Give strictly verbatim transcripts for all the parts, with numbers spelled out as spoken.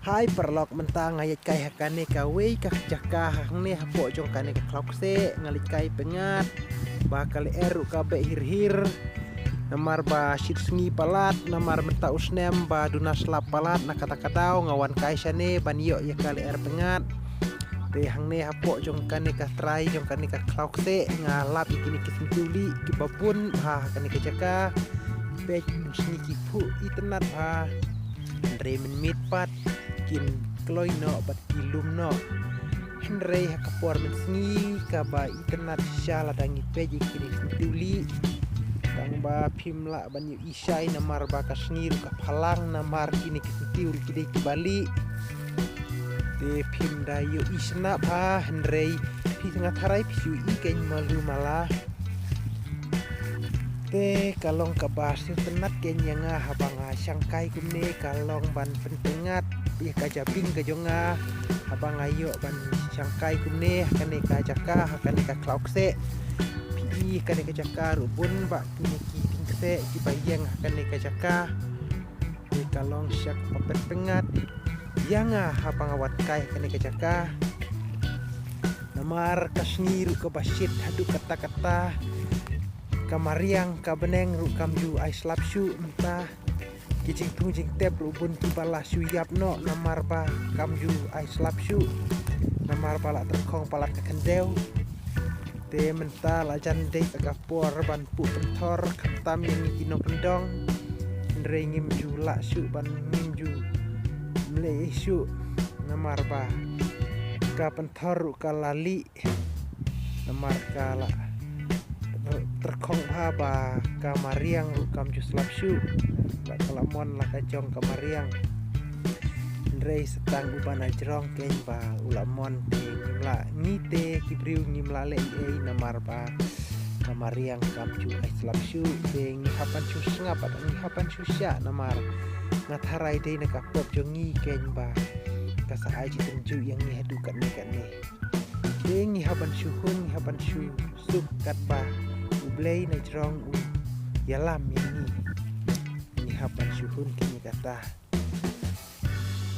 Hai paralok, mynta nga ïaid kai ha kane kawei ka jaka hangne hapoh jong kane ka khlaw kseh, nga leit kai pyngngad ba ka lyer ruh ka beh hir hir. Namar ba shit sngi palat, namar mynta u snem ba duna slap palat, na kata ka daw nga wan kai shane ban ïoh ïa ka lyer pyngngad. Te hangne hapoh jong kane ka trai jong kane ka khlaw kseh nga lap ïa kine ki syntiew lieh kiba bun ha kane ka jaka. Peit, mynsngi ki phuh itynnad bha. Hynrei mynmiet pat kin kloi noh bad ki lum noh. Hynrei ha ka por mynsngi kaba itynnad shisha lada ngi peit ïa kine ki syntiew lieh, tang ba phim lah ban ïohi shai namar ba ka sngi ruh ka phalang, namar kine ki syntiew ruh ki dei kiba lieh. Te phim da ïohi sngap ha, hynrei phi tang tharai phi shu ïohi keiñ malu mala. Te ka long kaba sngewtynnad keiñ ïa nga haba nga shang kai kumne, ka long ban pynpyngngad ïa ka jabieng ka jong nga haba nga ïoh ban shang kai kumne ha kane ka jaka, ha kane ka khlaw kseh. Phi i kane ka jaka ruh bun bah kine ki dieng kseh kiba ïeng ha kane ka jaka. Te ka long shisha kaba pynpyngngad ïa nga haba nga wan kai ha kane ka jaka. Namar ka sngi ruh kaba shit haduh katta katta. Ka mariang ka bneng ruh kam ju ai slap shuh mynta. Ki jingthung jingtep ruh bun kiba la shu ïap noh namar ba kam ju ai slap shuh. Namar ba la tyrkhong palat ka khyndew. Te mynta la jan dei ka por ban puh pynthor khamtam ïa ngi ki nongkyndong. Hynrei ngim ju lah shuh ban, ngim ju mlei shuh namar ba ka pynthor ruh ka la lieh. Namar ka la tyrkhong bha ba ka mariang ruh kam ju slap shuh. Ba ka la mon la ka jong ka mariang. Hynrei sa tang u ba na jrong keiñ ba u la mon, te ngim lah, ngi te ki briew ngim lah leh ei ei namar ba ka mariang kam ju ai slap shuh. Te ngi hap ban shu sngap bad ngi hap ban shu shah namar nga tharai dei na ka pop jong ngi keiñ ba ka sa ai jingtynjuh ïa ngi haduh katne katne. Te ngi hap ban shu hun, ngi hap ban shu suk katba U Blei na jrong u ïalam ïa ngi. Ngi hap ban shu hun keiñ ïa kata.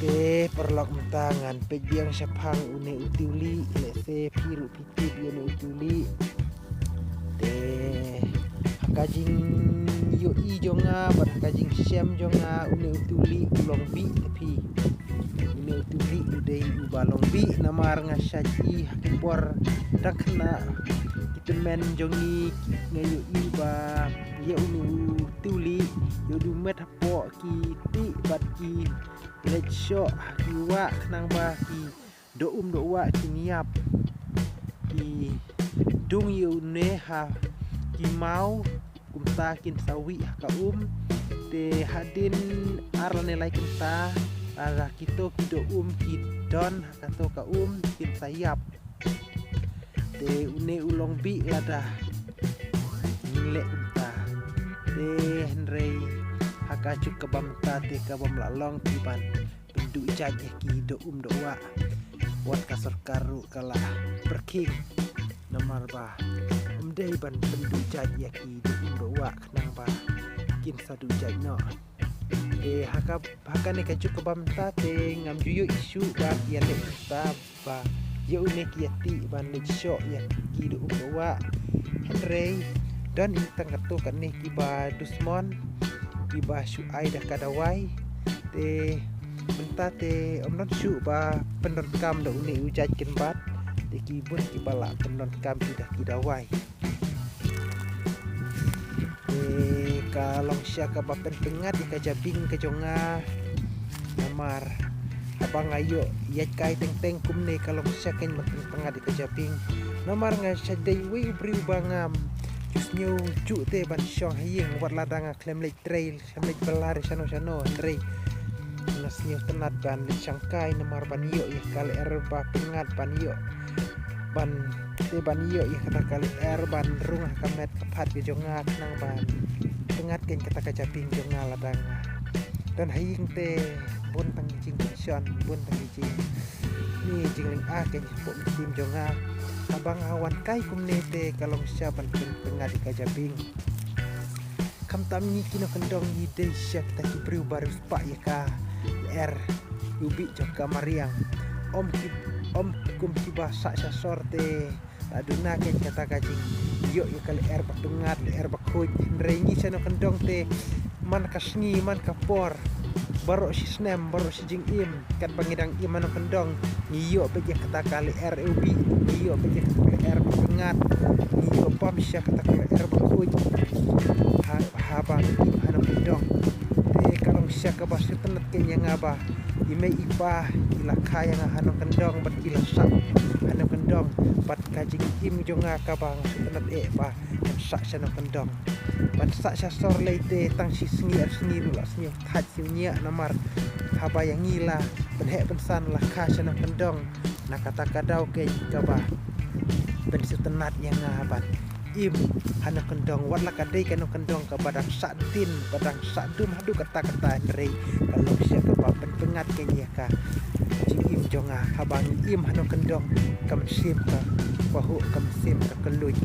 Te paralok, mynta ngan peit biang shaphang une u tiew lieh, lehse phi ruh phi tip ïa une u tiew lieh. Te ha ka jingïohi jong nga bad ha ka jingshem jong nga, une u tiew lieh u long bih te phi. Une u tiew lieh u dei uba long bih namar nga shait i ha ki por dang khynnah, ki tymmen jong ngi, nga ïohi ba ïa une u tiew lieh ïa u met hapoh ki tih bad ki leit shoh ha ki wah khnang ba ki doh um doh wah kin ïap. Ki dung ïa une ha ki maw, kumta kin sa wih ha ka um. Te hadien ar lane lai kynta, lada kito ki doh um ki don ha kato ka um, kin sa ïap. Te une u long bih lada ngin leh kumta. Te hynrei ha ka juk kaba mynta te ka bym lah long phi ban pynduh jait ïa ki doh um doh wah. Wat ka sorkar ruh ka la pyrkhing namar ba ym dei ban pynduh jait ïa ki doh um doh wah khnang ba kin sa duh jait noh. Te ha ka, ha kane ka juk kaba mynta te ngam ju ïohi shuh ba ki ïaleh mynta ba ïa une ki ïatih ban leit shoh ïa ki doh um doh wah. Hynrei don hi tang katto katne kiba dusmon kiba shu ai da ka dawai. Te mynta te ym don shuh ba pyndonkam da une u jait kynbat. Te ki bun kiba la pyndonkam ki da ki dawai. Te ka long shisha kaba pynpyngngad ïa ka jabieng ka jong nga. Namar haba nga ïoh ïaid kai teng teng kumne ka long shisha kaba pynpyngngad ïa ka jabieng. Namar nga shait dei uwei u briew ba ngam ju sngew juh te ban shong ha ïing, wat lada nga khlem leit trei, khlem leit bylla re shano shano, hynrei nga sngewtynnad ban leit shang kai namar ban ïoh ïa ka lyer ba pyngngad, ban ïoh ban, te ban ïoh ïa kata ka lyer ban rung ha ka met ka phad ka jong nga khnang ban pyngngad keiñ kata ka jabieng jong nga lada nga don ha ïing. Te bun tang ki jingkyrshan, bun tang ki jing, ni jinglynga keiñ hapoh mynsiem jong nga. Haba nga wan kai kumne te ka long shisha ban pyn, pyngngad ïa ka jabieng. Khamtam ngi ki nongkyndong ngi dei shisha kita ki briew ba riewspah ïa ka lyer. u bih jong ka mariang. Ym ki, ym kum kiba sah sha sor te la duna kein kata ka jingïoh ïa ka lyer ba pyngngad, lyer ba khuid. Hynrei ngi sha nongkyndong te man ka sngi man ka por, baroh shi snem, baroh shi jingim, katba ngi dang im ha nongkyndong, ngi ïoh beit ïa kata ka lyer, eh, u bih, ngi ïoh beit ïa kata ka lyer ba pyngngad, ngi ïoh bam sha kata ka lyer ba khuid. Ha, haba ngi im ha nongkyndong. Te ka long shisha kaba sngewtynnat kein ïa nga ba i mei i pa ki la kha ïa nga ha nongkyndong bad ki la sah ha nongkyndong, bad ka jingim jong nga kaba nga sngewtynnat eh ba ngan sah sha nongkyndong. Ban sah sha sor lei te tang shi sngi ar sngi ruh la sniew thait sniew ñiah, namar haba ïa ngi la pynheh pynsan la kha sha nongkyndong, na kata ka daw kein kaba pynsngewtynnat ïa nga ban im ha nongkyndong, wat la ka dei ka nongkyndong kaba dang sah dien, ba dang sah dum haduh katta katta, hynrei ka long shisha kaba pynpyngngad kein ïa ka jingim jong nga. Haba ngi im ha nongkyndong, ka mynsiem ka pahuh, ka mynsiem ka kylluid.